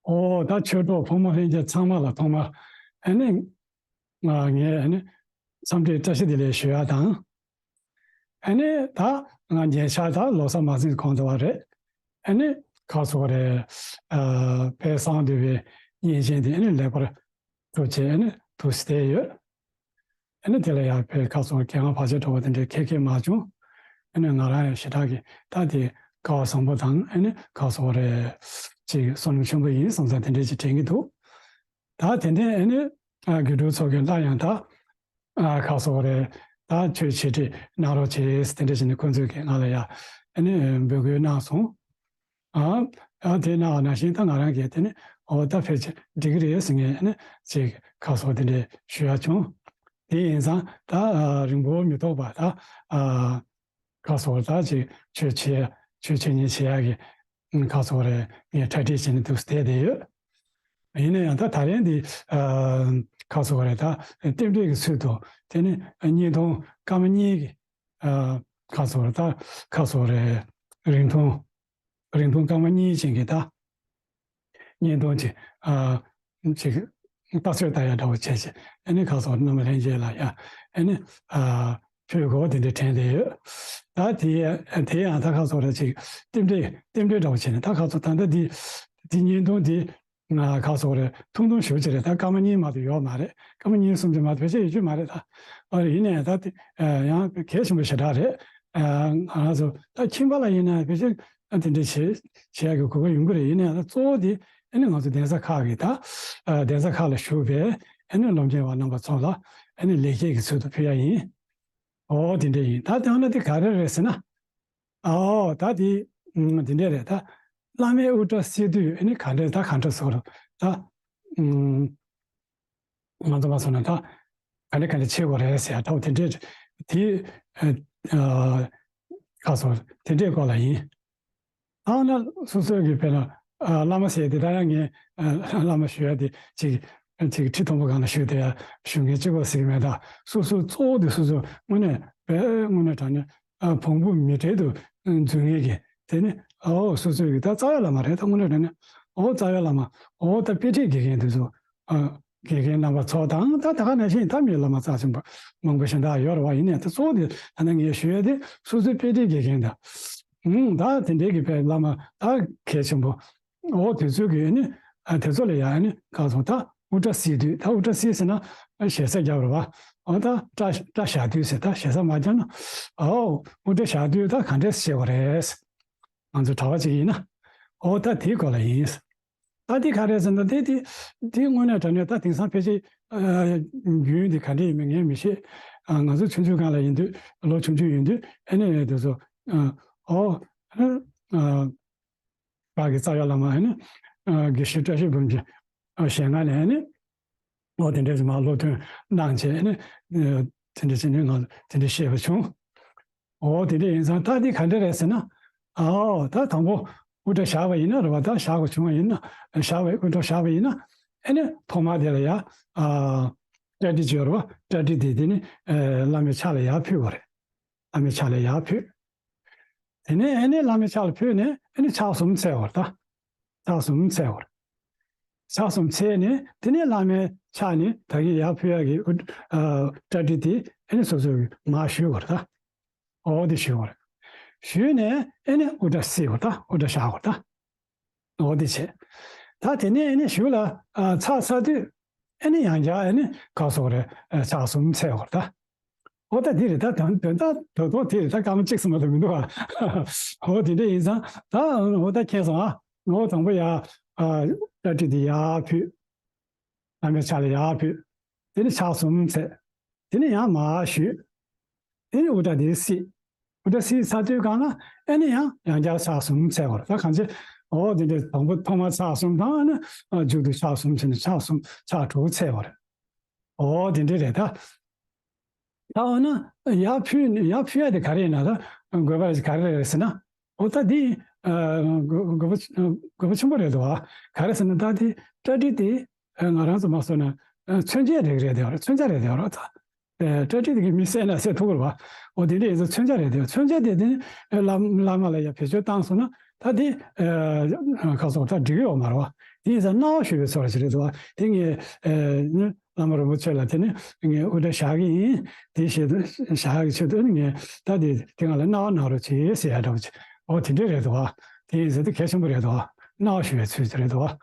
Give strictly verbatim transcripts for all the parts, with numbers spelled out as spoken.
ཨོ་ད་ཆོས་གྲོགས་ཕོ་མོ་ལྷན་རྒྱས་ཚང་མ་ལ་ཐོག་མར་ཨ་ནི་ང་ངས་ཨ་ནི་འཚམས་འདྲི་བཀྲ་ཤིས་བདེ་ལེགས་ཞུ་ཡ་དང་། ཨ་ནི་ད་ང་ཉེ་ཆར་ད་ལོ་གསར་མ་ཟིན་གོང་དུ་བ་རེད། ཨ་ནི་ཁ་སོ་རེད། ཨ་དཔལ་གསང་འདུས་པའི་གཉན་ཆེན་དེ་ཨ་ནི་ལེགས་པར་གྲུབ་བྱས་ཨ་ནི་ཐུགས་སུ་བསྡད་ཡོད། ཨ་ནི་དེ་ལ་ཡང་དཔེ་ཁ་སོ་གལ་འགངས་བར་ཆད་འགྲོ་བ་དེ་འདྲའི་ཁེ་ཁེ་མ་བྱུང་། ཨ་ནི་ང་རང་ཡང་ཞེ་དྲག་གི་ད་དེ་སྐལ་བ་བཟང་པོ་དང་ཨ་ནི་ཁ་སོ་རེ་ཅིག་བསོད་ནམས་ཆེན་པོ་ཡིན་བསམ་ཙང་དེ་འདྲའི་ཅིག་དྲན་གྱི་འདུག་ད་དེ་འདྲའི་ཨ་ནི་ཨ་དགེ་ཕྲུག་ཚོ་གི་སླར་ཡང་ད་ཨ་ཁ་སོ་རེ་ད་ཆོས་འཆད་ཁྲིད་གནང་རོགས་བྱེད་དེ་འདྲ་བྱས་ནས་ཁོང་ཚོས་གི་ང་ལ་ཡང་ཨ་ནི་འབོད་སྐུལ་གནང་སོང་། ཨ་ཨ་དེ་ན་ནང་བཞིན་ད་ང་རང་གིས་དེ་ནི་ཨོ་ད་ཕལ་ཆེར་འགྲིག་གི་རེད་ཟེར་ངས་ནི་ཅིག་ཁ་སོ་དེ་འདྲས་ཞུ་ཡ་བྱུང་། དེ་ཡིན་ཙང་ད་ཨ་རིང་པོ་མི་ཐོགས་པ་ད་ཨ་ཁ་སོ་ད་ཅིག་ཆོས་བྱེད་ཆོས་འཆད་ཉན་བྱེད་ཡ་གི་ཁ་སོ་རེ་ངས་གྲ་སྒྲིག་བྱས་ནས་འདུག་བསྡད་བསྡད་ཡོད། ཡིན་ན་ཡང་ད་ད་རིང་འདི་ཨ་ཁ་སོ་རེ་ད་རྟེན་འབྲེལ་གྱི་ཚུལ་དུ་དེ་ནི་བརྙན་ཐུང་སྐར་མ་གཉིས་ཀྱི་ཨ་ཁ་སོ་རེ་ད་ཁ་སོ་རེ་རིང་ཐུང་། རིང་ཐུང་སྐར་མ་གཉིས་ཅན་གྱི་ད་བརྙན་ཐུང་ཅིག་ཨ་ཅིག་ལྟ་ཚོད་ལྟ་ཡ་འདྲ་བོ་བྱས་བྱས་ཨ་ནི་ཁ་སང་རྣམ་པ་ལྷན་རྒྱས་ལ་ཡ་ཨ་ནི་ཨ་ཕུལ་དགོས་དེ་འདྲ་དྲན་བསྡད་ཡོད། ད་དེ་དེ་ཡང་ད་ཁ་སང་རེ་ཅིག་རྟེན་འབྲེལ་རྟེན་འབྲེལ་འདྲ་བོ་བྱས་ནས་ད་ཁ་སང་ད་ལྟ་འདི་འདི་བརྙན་ཐུང་འདི་ང་ཁ་སང་རེ་ཐུང་ཐུང་ཞེ་པོ་ཅིག་རེད། ད་སྐར་མ་གཉིས་མ་གཏོགས་ཡོད་མ་རེད། སྐར་མ་གཉིས་གསུམ་ཅིག་མ་གཏོགས་ཕལ་ཆེར་ཡོད་རྒྱུ་མ་རེད་ད། ཨ་རེ་ཡིན་ནའི་ད་དེ་ཡང་གལ་ཆེན་པོ་ཞེ་དྲག་རེད། ང་རང་ཚོ་ད་ཁྱིམ་པ་ལ་ཡིན་ན་ཕལ་ཆེར་དེ་འདྲ་བྱེད་བྱེད་ཡག་གི་གོ་སྐབས་ཡོང་གི་རེད། ཡིན་ནའི་ད་གཙོ་བོ་དེ་ཨ་ནི་ང་ཚོ་གདན་ས་ཁག་གི་ད་གདན་ས་ཁག་ལ་བཞུགས་པའི་ཨ་ནི་སློབ་གཉེར་བ་རྣམ་པ་ཚོ་ལ་ཨ་ནི་ལེགས་སྐྱེས་ཀྱི་ཚུལ་དུ་ཕུལ་ཡ་ཡིན། ཨོ་དེ་འདྲ་ཡིན། ད་དེ་ཡང་ན་དེ་ག་རེ་རེད་ཟེར་ན། ཨོ་ད་དེ་དེ་འདྲ་རེད་ད། བླ་མའི་དབུ་སྐྲ་བསིལ་དུས་ཨ་ནི་ག་འདྲ་ད་ག་འདྲ་བཟོ་ར་ད། ང་ཚོ་མ་སོང་ན་ད་ག་འདྲ་ག་འདྲ་བྱེད་དགོས་རེད་ཟེར་ཡ་ཐོག་དེ་འདྲས་དེ་ཁ་སོ་དེ་འདྲས་སྐོར་ལ་ཡིན། ཨ་ན་སོ་སོའི་གི་དཔེར་ན་བླ་མ་ཟེར་དེ་ད་ཡང་ངས་བླ་མ་ཞུ་ཡ་དེ་ཅིག་ཅིག་ཁྲི་མཐོན་པོ་སྒང་ལ་བཞུགས་དེ་ཡ་བཞུགས་མཁན་གཅིག་པོ་ཟེར་གི་མེད། ད་སོ་སོ་གཙོ་བོ་དེ་སོ་སོ་དངོས་གནས་དཔེ་དངོས་གནས་དྲང་གནས་བོང་བུ་མི་གྲལ་དུ་འཛུལ་མཁན་གི་དེ་ནི་ཨོ་སོ་སོའི་གི་ད་རྩ་བའི་བླ་མ་རེད། ད་དངོས་གནས་དྲང་གནས་ཨོ་རྩ་བའི་བླ་མ་ཨོ་ད་དཔེ་ཁྲིད་དགེ་རྒན་དེ་ཚོ། ཨ། དགེ་རྒན་རྣམ་པ་ཚོ་དང་ད་ད་ག་ནང་བཞིན་ད་མི་བླ་མ་རྩ་ཆེན་པོ་མང་པོ་ཞེ་དྲག་ཡོད་རེད་བ། ཡིན་ནའི་ད་གཙོ་བོ་དེ་ད་ནི་ངས་ཞུ་ཡ་དེ་སོ་སོའི་དཔེ་ཁྲིད་དགེ་རྒན་དང་། ཨུང་ད་དེ་འདྲའི་གི་དཔེ་བླ་མ་ད་གལ་ཆེན་པོ། འོ་དེ་ཚོའི་གི་ནི་ཨ་དེ་ཚོ་ལ་ཡ་ནི་ག་སོང་ད་དབུ་སྐྲ་བསིལ་དུས་ད་དབུ་སྐྲ་བསིལ་ཟེར་ན་ཞེ་ས་རྒྱབ་རེད་བ། འོ་ད་སྐྲ་སྐྲ་བཞར་དུས་ཟེར་ད་ཞེ་ས་མ་རྒྱབ་ན་ཨོ་དབུ་སྐྲ་བཞར་དུས་ད་ག་འདྲས་བྱེད་དགོས་རེད། ང་ཚོ་གྲྭ་པ་ཅིག་ཡིན་ན་འོ་ད་དེའི་སྐོར་ལ་ཡིན། ད་འདི་ག་རེ་ཟེར་ན་དེ་དེ་དེ་དངོས་གནས་དྲང་གནས་ད་དེང་སང་ཕལ་ཆེར་རྒྱུན་འདི་ག་འདྲ་ཡིན་མིན་ངས་མི་ཤེས། ང་ཚོ་ཆུང་ཆུང་སྒང་ལ་ཡིན་དུས་ལོ་ཆུང་ཆུང་ཡིན་དུས་ཨ་ནི་དེ་ཚོ་ཨོ་ཨ་གི་རྩ་བའི་བླ་མ་ཨ་ནི་དགེ་བཤེས་བཀྲ་ཤིས་འབུམ་གྱི་ཞལ་སྔ་ནས་ཨ་ནི་ཨོ་དེ་འདྲས་མ་སློབ་སྟོན་གནང་བྱས་ཨ་ནི་དེ་འདྲས་བྱས་ནས་ང་དེ་འདྲས་ཤེས་པ་བྱུང་། ཨོ་དེ་འདྲ་ཡིན་ཙང་ད་འདི་ག་འདྲ་རེད་ཟེར་ན། ཨོ་ད་དང་པོ་དབུ་སྐྲ་བཞར་བ་ཡིན་ན་རེད་བ། ད་བཞར་དགོས་བྱུང་བ་ཡིན་ན་བཞར་བའི་དབུ་སྐྲ་བཞར་བ་ཡིན་ན་ཨ་ནི་ཐོག་མར་དེ་ལ་ཡ་ཨ་སྐྲ་གྲི་བྱོས་རེད་བ། སྐྲ་གྲི་དེ་དེ་ནི་ཨ་བླ་མའི་ཕྱག་ལ་ཡར་ཕུལ་བ་རེད། བླ་མའི་ཕྱག་ལ་ཡར་ཕུལ། དེ་ནས་ཨ་ནི་བླ་མའི་ཕྱག་ལ་ཕུལ་ནས་ཨ་ནི་ཕྱག་གསུམ་འཚལ་བ་རེད་ད། ཕྱག་གསུམ་འཚལ་བ་རེད། ཕྱག་གསུམ་འཚལ་ནས་དེ་ནས་བླ་མའི་ཕྱག་ནས་ད་གིན་ཡར་ཕུལ་ཡག་གི་ཨ་སྐྲ་གྲི་དེ་ཨ་ནི་སོ་སོ་གིས་མར་གཞུས་པ་རེད་ད། འོ་དེ་གཞུས་པ་རེད། གཞུས་ནས་ཨ་ནི་དབུ་སྐྲ་བསིལ་བ་རེད་ད། དབུ་སྐྲ་བཞར་བ་རེད་ད། འོ་དེ་བྱས། ད་དེ་ནས་ཨ་ནི་གཞུག་ལ་ཨ་ཚར་ཚར་དུས་ཨ་ནི་ཡང་བསྐྱར་ཨ་ནི་ག་སོགས་རེད་ཨ་ཕྱག་གསུམ་འཚལ་བ་རེད་ད། འོ་ད་དེ་རེད་ད། དོན་དོན་དག་དོན་དག་དེ་རེད་ད། སྐར་མ་གཅིག་ཙམ་མ་གཏོགས་མི་འདུག་ཨ། འོ་དེ་འདྲ་ཡིན་ཙང་ད་འོ་ད་མཁྱེན་སོང་ཨ། འོ་དང་པོ་ཡ་ཨ་སྐྲ་གྲི་དེ་ཡར་ཕུལ། བླ་མའི་ཕྱག་ལ་ཡར་ཕུལ། དེ་ནས་ཕྱག་གསུམ་འཚལ། དེ་ནས་ཡང་མར་གཞུས། དེ་ནས་དབུ་སྐྲ་དེ་བསིལ། དབུ་སྐྲ་བསིལ་ཚར་དུས་སྒང་ལ་ཨ་ནི་ཡང་ཡང་བསྐྱར་ཕྱག་གསུམ་འཚལ་བ་རེད་ད། གང་ཅི། འོ་དེ་འདྲའི་དང་པོ་ཐོག་མར་ཕྱག་གསུམ་དང་ཨ་ནི་མཇུག་ཏུ་ཕྱག་གསུམ་བྱས་ནས་ཕྱག་གསུམ་ཕྱག་དྲུག་འཚལ་བ་རེད། འོ་དེ་འདྲ་རེད་ད། ད་འོ་ན་ཡར་ཕུལ་ཡར་ཕུལ་ཡ་དེ་ག་རེ་ཡིན་ན་ད་དགོས་པ་ག་རེ་རེད་ཟེར་ན། འོ་ད་འདི་དགོས་པ་དགོས་པ་ཆེན་པོ་རེད་འདུག་ཨ། ག་རེ་ཟེར་ན་ད་འདི་སྐྲ་གྲི་དེ་ང་རང་ཚོ་མ་སོང་ན་མཚོན་ཆ་རེད་རེད་དེ་མཚོན་ཆ་རེད་དེ་ར་ད། སྐྲ་གྲི་དེ་གིས་མི་བསད་ན་བསད་ཐུབ་ཀྱི་རེད་བ། འོ་དེ་འདྲ་ཡིན་ཙང་མཚོན་ཆ་རེད་དེ་མཚོན་ཆ་དེ་དེ་བླ་བླ་མ་ལ་ཡ་བེད་སྤྱོད་བཏང་སོང་ན་ད་དེ་ཁ་སོགས་ད་འགྲིག་གི་ཡོད་མ་རེད་བ། དེ་ཡིན་ཙང་གནང་བ་ཞུ་བའི་ཚོར་བ་ཞིག་རེད་འདུག་བ། དེ་ངས་ཨ་ནི་བླ་མ་རིན་པོ་ཆེ་ལ་དེ་ནི་ངས་དབུ་སྐྲ་བཞར་གི་ཡིན། དེ་བཞེས་བཞག་གི་ཆེད་དུ་ནི་ངས་ད་དེ་དེ་ང་ལ་གནང་བ་གནང་རོགས་བྱེད་ཟེར་ཡ་འདྲ་བོ་ཅིག་འོ་དེ་འདྲས་རེད་འདུག་བ། དེ་ཡིན་ཙང་དེ་གལ་ཆེན་པོ་རེད་འདུག་བ། གནང་བ་ཞུ་བའི་ཚུལ་དེ་རེད་འདུག་བ།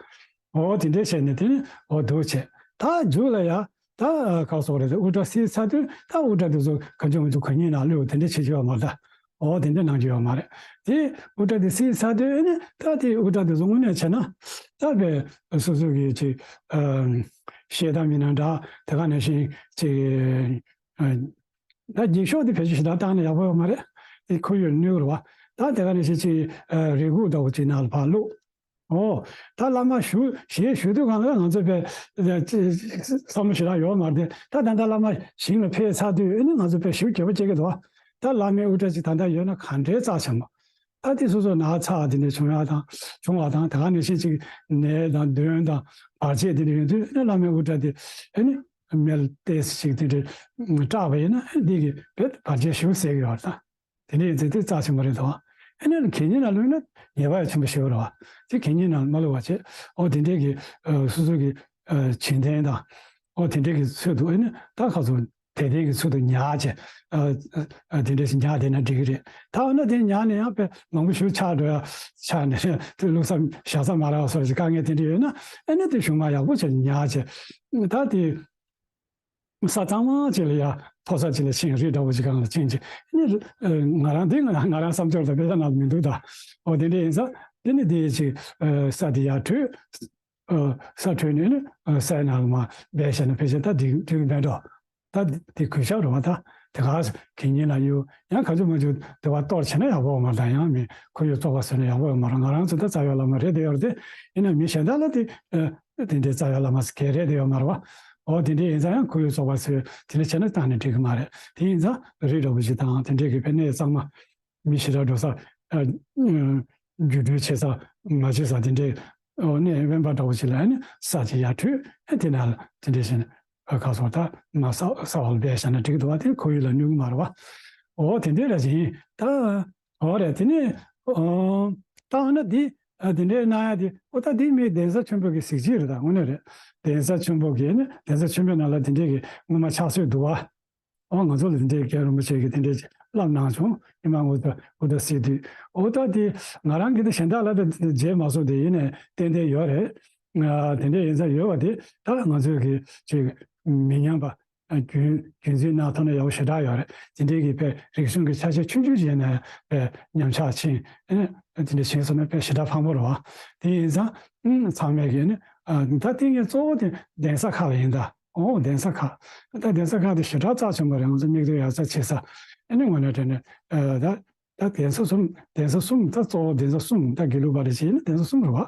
འོ་དེ་འདྲས་བྱས་ནས་དེ་ནི་འོ་འདུག་བྱས། ད་མཇུག་ལ་ཡ་ད་ག་སོགས་རེད། དབུ་སྐྲ་བསིལ་ཚར་དུས་ད་དབུ་སྐྲ་དེ་ཚོ་གང་བྱུང་མང་བྱུང་གང་ཉིད་ནང་བླུགས་དེ་འདྲས་བྱེད་ཀྱི་ཡོད་མ་རེད། འོ་དེ་འདྲས་གནང་རྒྱུ་ཡོད་མ་རེད། དེ་དབུ་སྐྲ་དེ་བསིལ་ཚར་དུས་ཨེ་ནི་ད་དེ་དབུ་སྐྲ་དེ་ཚོ་དངོས་གནས་བྱས་ན་ད་དཔེ་སོ་སོ་གི་ཅིག་ཨ་བཤད་སྟངས་མིན་ན་འདྲ། དེ་ག་ནང་བཞིན་ཅིག་ཨ་ད་འགྱིག་ཤོག་དེ་ཕལ་ཆེར་ཞེ་དྲག་བཏང་ན་ཡག་པོ་ཡོད་མ་རེད། དེ་ཁོར་ཡུག་གནོད་རེད་བ། ད་དེ་ག་ནང་བཞིན་ཅིག་ཨ་རས་ཁུག་འདྲ་བོ་ཅིག་ནང་ལ་ཕར་བླུགས། ཨོ། ད་བླ་མ་ཞུ་ཞེས་ཞུ་དུས་གང་ལ་ང་ཚོ་དཔེ་བསམ་བློ་ཞེ་དྲག་ཡོད་མ་རེད། ད་ད་ལྟ་བླ་མ་ཞིང་ལ་ཕེབས་ཚར་དུས་ཨེ་ནི་ང་ཚོ་དཔེ་ཞུ་རྒྱབ་པ་བྱེད་ཀྱི་འདུག་ད་བླ་མའི་དབུ་སྐྲ་ཅིག་ད་ལྟ་ཡོད་ན་ག་འདྲའི་རྩ་ཆེན་པོ། ད་དེ་སོ་སོ་ན་ཚ་དེ་འདྲ་བྱུང་ཡག་དང་བྱུང་བ་དང་། དེ་ག་ནང་བཞིན་ཅིག་ནད་དང་གདོན་དང་བར་ཆད་དེ་འདྲ་ཡོད་དུས་ཨེ་ནི་བླ་མའི་དབུ་སྐྲ་དེ་ཨེ་ནི་མེ་ལ་ཏོག་ཙམ་ཅིག་དེ་འདྲ་སྐྲག་པ་ཡིན་ན་ཨེ་འདི་གི་བེད་བར་ཆད་ཞུ་ཟེར་གི་ཡོད་རེད། ད། དེ་འདྲ་ཡིན་ཚེ་དེ་རྩ་ཆེན་པོ་རེད་དོ། ཨེ་ནས་གད་སྙིགས་ནང་བླུགས་ན་ཉེས་པ་ཡང་ཆེན་པོ་ཞེ་པོ་རེད་བ། དེ་གད་སྙིགས་ནང་མ་བླུགས་པ་བྱས། ཨོ་དེ་འདྲའི་གི་ཨ་སོ་སོ་གི་ཨ་བྱིན་རྟེན་དང་། ཨོ་དེ་འདྲའི་གི་ཚུལ་དུ་ཨེ་ནས་ད་ཁ་སང་དད་ལྡན་གི་ཚུལ་དུ་ཉར་བྱས། ཨ་ཨ་དེ་འདྲ་ཞིག་ཉར་བསྡད་ན་འགྲིག་གི་རེད། ད་འོ་ན་དེ་ཉར་ནས་ཡང་དཔེ་མང་པོ་ཞིག་ཆག་འགྲོ་ཡ་ཆགས་ནས་དེ་བླུགས་ས་བཞག་ས་མ་རག་པ་སོགས་ཀྱི་དཀའ་ངལ་དེ་འདྲ་ཡོད་ན་ཨེ་ནས་དེ་གཞུག་མ་ཡག་པོ་བྱས་ཉར་བྱས། ད་དེ། ས་གཙང་མ་ཅིག་ལ་ཡ་མཐོ་ས་ཅིག་ལ་ཕྱིན། རི་འདྲ་བོ་ཅིག་སྒང་ལ་ཕྱིན་ཅིག་ནི་ང་རང་འདི་ང་ང་རང་བསམ་སྦྱོར་དང་དཔེ་ཆ་ནང་མི་འདུག་ད་འོ་དེ་འདྲ་ཡིན་ཙང་དེ་ནི་དེ་ཅིག་ས་དེ་ཡར་བྲོས། ས་བྲོས་ནས་ནི་སའི་ནང་ལ་མར་སྦས་བཞག་ན་ཕལ་ཆེར་ད་འགྲིག་འགྲིག་མེད་འགྲོ། ད་དེ་གུས་ཞབས་རེད་བ། ད་དེ་ག་གད་སྙིགས་ལ་གཡུག་ཡང་ག་ཚོད་མ་ཚོད་དེ་བ་གཏོར་བྱས་ན་ཡག་པོ་མ་རེད། ད་ཡང་མི་ཁོར་ཡུག་བཙོག་པ་བཟོས་ན་ཡག་པོ་ཡོད་མ་རེད། ང་རང་ཚོ་ད་རྩ་བའི་བླ་མ་རེད་བསྡད་ཡོད་རེད་དེ། ཡིན་ན་མི་གཞན་དག་ལ་དེ་དེ་འདྲའི་རྩ་བའི་བླ་མ་ཟེར་གལ་རེད་དེ་ཡོད་མ་རེད་བ། འོ་དེ་འདྲའི་ཡིན་ཙང་ཡང་ཁོར་ཡུག་བཙོག་པ་ཚོས་དེ་འདྲ་བྱས་ན་གཏན་ནས་འགྲིག་གི་མ་རེད། དེ་ཡིན་ཙང་རི་འདྲ་བོ་ཞིག་དང་དེ་འདྲའི་གི་དཔེ་གནས་གཙང་མ་མི་ཞེ་དྲག་འགྲོ་ས་ཨ་ཨ་རྒྱུ་འགྲུལ་བྱེད་ས་མ་བྱེད་ས་དེ་འདྲའི་འོ་གནས་དབེན་པ་འདྲ་བོ་ཞིག་ལ་ཨ་ནི་ས་ཅིག་ཡར་བྲོས་ཨ་དེ་ན་ལ་དེ་འདྲའི་བྱས་ནས་ཨ་ཁ་སོགས་ད་མ་ས་ས་འོག་ལ་སྦས་བཞག་ན་འགྲིག་གི་འདུག་བ། དེ་ཁོར་ཡུག་ལ་གནོད་གི་མ་རེད་བ། འོ་དེ་འདྲའི་ར་ཅིག་ཡིན་ད། འོ་རེད། དེ་ནས་ཨོ་ད་འོ་ན་འདི་ཨ་དེ་འདྲའི་གནང་ཡ་དེ་ཨོ་ད་འདི་མི་གདན་ས་ཆེན་པོ་གི་གཟི་བརྗིད་རེད། ད་དངོས་གནས་རེད། གདན་ས་ཆེན་པོ་གི་ནི་གདན་ས་ཆེན་པོའི་ནང་ལ་དེ་འདྲའི་གི་སྔོན་མ་ཕྱག་སྲོལ་འདུག་བ། ཨོ་ང་ཚོ་ལ་དེ་འདྲའི་རྒན་རིན་པོ་ཆེ་གིས་དེ་འདྲའི་ཅིག་བསླབ་གནང་བྱུང་། ཉི་མ་དབུ་སྐྲ་དབུ་སྐྲ་བསིལ་དུས་ཨོ་ད་དེ་ང་རང་གིས་དེ་གཞན་དག་ལ་དེ་མཇལ་མ་སོང་། དེ་ཡིན་ནའི་ཏན་ཏན་ཡོད་རེད། ཨ་དེ་འདྲའི་ཡིན་ཙང་ཡོད་པ་དེ་ད་ང་ཚོས་གི་ཅིག་མི་ཉམས་པ། རྒྱུན་རྒྱུན་འཛིན་གནང་ཐུབ་ན་ཡག་པོ་ཞེ་དྲག་ཡོད་རེད། དེ་འདྲའི་གི་དཔེ་རིག་གཞུང་གི་ཆ་ཤས་ཆུང་ཆུང་ཞིག་ནས་དཔེ་ཉམས་ཆག་ཕྱིན། ཨེ་དེ་འདྲ་ཕྱིན་སོང་ན་དཔེ་ཞེ་དྲག་ཕངས་པོ་རེད་བ། དེ་ཡིན་ཙང་ཨང་ཚང་མས་གི་ནི་ཨ་ད་དེ་ངས་གཙོ་བོ་དེ་གདན་ས་ཁག་ལ་ཡིན་ད། ཨོ་གདན་ས་ཁག་ད་གདན་ས་ཁག་དེ་ཞེ་དྲག་རྩ་ཆེན་པོ་རེད། ང་ཚོ་མིག་ལྟོས་ཡག་ས་བྱེད་ས་ཨེ་ནི་ངོ་ནས་དྲན་ནས་ཨ་ད། ད་གདན་ས་གསུམ། གདན་ས་གསུམ། ད་གཙོ་བོ་གདན་ས་གསུམ། ད་དགེ་ལུགས་པ་རེ་བྱས་ན་གདན་ས་གསུམ་རེད་བ།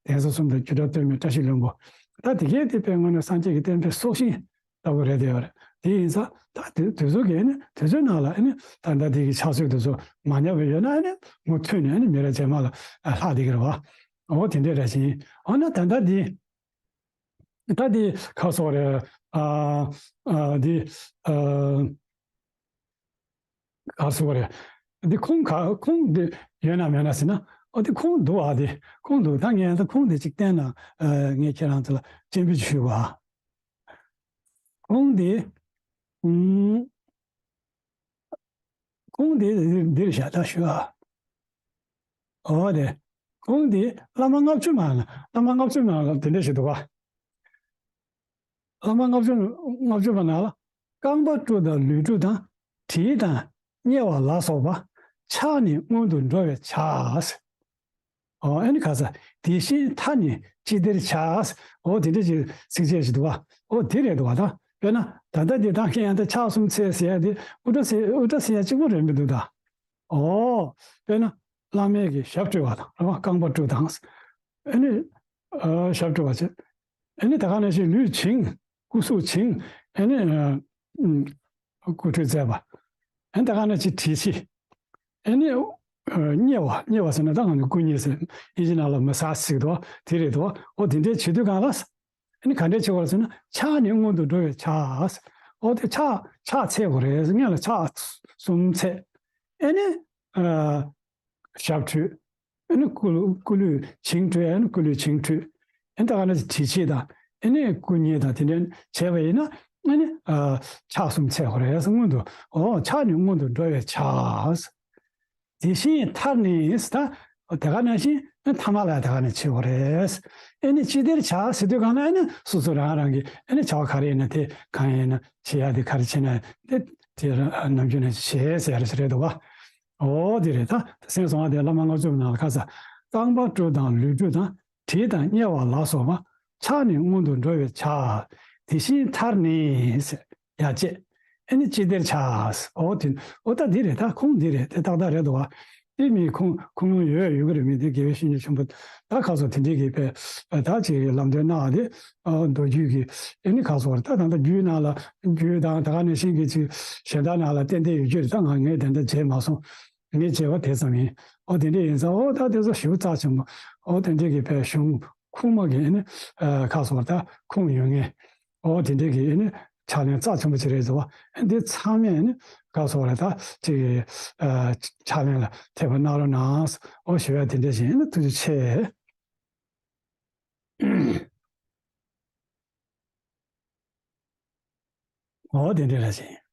གདན་ས་གསུམ་དང་སྒྱུ་འཕྲུལ་སྟོན་པའི་བཀྲ་ཤིས་ལྷུན་པོ། ད་དེ་གས་དེ་དཔེ་དངོས་གནས་སངས་རྒྱས་ཀྱི་བསྟན་པའི་སྲོག་ཤིང་ལྟ་བུ་རེད་དེ་བ་རེད། དེ་ཡིན་ཙང་ད་དེ་དེ་ཚོ་གས་ནི་དེ་ཚོའི་ནང་ལ་ཨ་ནི་ད་ལྟ་དེ་གི་ཕྱག་སྲོལ་དེ་ཚོ་མ་ཉམས་པ་ཡོད་ན་ཨ་ནི་མུ་མཐུད་ནས་ཨ་ནི་མི་རབས་རྗེས་མ་ལ་ལྷག་བསྡད་ཀྱི་རེད་བ། འོ་དེ་འདྲས་རེད་ཅིང་འོ་ན་ད་ལྟ་དེ། ད་འདི་ག་སོགས་རེད། ཨ་ཨ་འདི་ཨ་ག་སོགས་རེད། འདི་ཁུངས་ག་ཁུངས་འདི་ཡོད་ན་མེད་ན་ཟེར་ན། ཨོ་འདི་ཁུངས་འདུག་ཨ། འདི་ཁུངས་འདུག་ད་ངས་ད་ཁུངས་འདི་གཅིག་བསྟན་ན་ཨ་ངས་ཁྱེད་རང་ཚོ་ལ་སྤྱན་འབུལ་ཞུ་དགོས་ཨ། ཁུངས་འདི་ཨུམ། ཁུངས་དེ་འདིར་བཞག་ད་ཞུ་ཨ། འོ་དེ། ཁུངས་དེ་བླ་མ་ལྔ་བཅུ་མ་ལ་བླ་མ་ལྔ་བཅུ་མ་ལ་དེ་འདྲ་ཞིག་འདུག་བ། བླ་མ་ལྔ་བཅུ་ལྔ་བཅུ་པ་ནང་ལ་རྐང་པ་བཀྲུ་དང་ལུས་བཀྲུ་དང་དྲིལ་དང་མཉེ་བ་ལ་སོགས་པ་ཕྱག་ནི་སྔོན་དུ་འགྲོ་བས་བྱ། ཨོ་ཨེ་ནི་ཁ་ས་དེ་བཞིན་མཐའ་ནི་ཅི་བདེར་བྱ། ཨོ་དེ་འདྲ་ཅིག་ཚིགས་བཅད་ཅིག་འདུག་བ། ཨོ་དེ་རེད་འདུག་བ་ད། དཔེར་ན་ད་ལྟ་འདི་ད་མཁན་ཡང་ད་ཕྱག་གསུམ་འཚལ་ཟེར་ཡ་དེ་དབུ་སྐྲ་ཟེར་དབུ་སྐྲ་ཟེར་ཡ་གཅིག་པོ་རེད་མི་འདུག་ད། ཨོ་དཔེར་ན་བླ་མས་ཀྱི་ཞབས་བཀྲུ་བ་དང་རེད་བ། རྐང་པ་བཀྲུ་དང་། ཨེ་ནི་ཨ་ཞབས་བཀྲུ་བ་བྱེད། ཨེ་ནི་ད་ག་ནང་བཞིན་ལུས་བྱིང་། སྐུ་གཟུགས་བྱིང་། ཨེ་ནི་ཨ་ཨུམ། སྐུ་ཁྲུས་མཛད་པ། ཨེ་ནི་ད་ག་ནང་བཞིན་དྲིལ་ཕྱིས། ཨེ་ནི་ཨ་མཉེ་བ། མཉེ་བ་ཟེར་ན་ད་ང་ཚོ་སྐུ་མཉེ་ཟེར། ཨིན་ཇི་ནང་ལ་མ་སཱཇ་ཟེར་གི་འདུག་དེ་རེད་འདུག་ཨོ་དེ་འདྲའི་བྱེད་དུས་གང་ལ། ཨེ་ནི་ག་འདྲའི་བྱེད་དགོས་ཟེར་ན་ཕྱག་ནི་སྔོན་དུ་འགྲོ་བས་བྱ། ཨོ་དེ་ཕྱག་ཕྱག་འཚལ་དགོས་རེད། སྔོན་ལ་ཕྱག་གསུམ་འཚལ། ཨེ་ནི་ཨ་ཞབས་བཀྲུས། ཨེ་ནི་སྐུ་སྐུ་ལུས་བྱིང་བཀྲུས། ཨེ་ནི་སྐུ་ལུས་བྱིང་བཀྲུས། ཨེ་ད་ག་ནས་དྲི་ཕྱེད་དང་ཨེ་ནི་སྐུ་བརྙན་དང་དེ་འདྲ་བྱས་པ་ཡིན་ན་ཨེ་ནི་ཕྱག་གསུམ་འཚལ་དགོས་རེད། སྔོན་དུ་འོ་ཕྱག་ནི་སྔོན་དུ་འགྲོ་བའི་ཕྱག་དེ་བཞིན་མཐར་ནི་ད་དེ་ག་ནང་བཞིན་ཐ་མ་ལ་དེ་ག་ནས་བྱེད་དགོས་རེད། ཨེ་ནི་ཅི་བདེར་བྱ་ཟེར་དུས་གང་ལ་ཨེ་ནི་སོ་སོ་རང་རང་གི་ཨེ་ནི་བྱ་བ་ག་རེ་ཡིན་ན་དེ་གང་ཡིན་ན་བྱེད་ཡ་དེ་ག་རེ་བྱེད་ན་དེ་དེ་ནམ་རྒྱུན་ནས་བྱེད་ཟེར་ཡ་རེད་འདུག་བ། འོ་དེ་རེད། ད་སེམས་བཟང་བ་དེ་བླ་མ་ལྔ་བཅུ་ནང་ལ་ཁ་ས་རྐང་པ་བཀྲུ་དང་ལུས་བཀྲུ་དང་དྲིས་དང་མཉེ་བ་ལ་སོགས་པ་ཕྱག་ནི་སྔོན་དུ་འགྲོ་བའི་ཕྱག་དེ་བཞིན་མཐར་ནི་ཟེར། ཡ་བཅས། ཨེ་ནི་ཅི་བདེར་བྱ། འོ་དེ་འོ་ད་འདི་རེད། ད་ཁུངས་འདི་རེད། དེ་ཏག་ཏག་རེད་འདུག་བ། དེ་མིན་ཁུངས་ཁུངས་ལུང་ཡོད་ཡོད་གི་རེད། མི་དེ་དགེ་བའི་བཤེས་གཉེན་ཆེན་པོ་ད་ཁ་སོ་དེ་འདྲས་ཀྱི་པས་ད་ཅིག་ལམ་སྟོན་གནང་བ་དེ་མདོ་རྒྱུད་ཀྱི་ཨེ་ནི་ཁ་སོ་རེད། ད་ད་ལྟ་རྒྱུད་ནང་ལ་རྒྱུད་དང་ད་ག་ནང་བཞིན་གྱི་ཅིག་གཞན་དག་ནང་ལ་ཏན་ཏན་ཡོད་རྒྱུ་རེད། ད་ང་ངས་དེ་འདྲ་བྱས་མ་སོང་། ངས་བྱས་པ་དེ་ཙམ་ཡིན། འོ་དེ་འདྲས་ཡིན་ཙང་འོ་ད་དེ་ཚོ་ཞིབ་རྩ་ཆེན་པོ་འོ་དེ་འདྲས་ཀྱི་པས་གཞུང་ཁུངས་མ་གི་ཨེ་ནི་ཁ་སོ་ད་ཁུངས་ཡོད་ངེས། འོ་དེ་འདྲའི་གི་ཨེ་ནི་ཕྱག་ལེན་རྩ་ཆེན་པོ་ཅིག་རེད་ཟེར་བ། འདི་ཚང་མས་ཨེ་ནི་ག་སོགས་རེད། ད་ཅིག་ཨ་ཕྱག་ལེན་ལ་ཐེབས་པ་གནང་རོགས་གནང་། འོ་ཞུ་ཡ་དེ་འདྲ་ཞིག་ཨེ་ནི་ཐུགས་རྗེ་ཆེ། འོ་དེ་འདྲ་རེད་ཅིང་།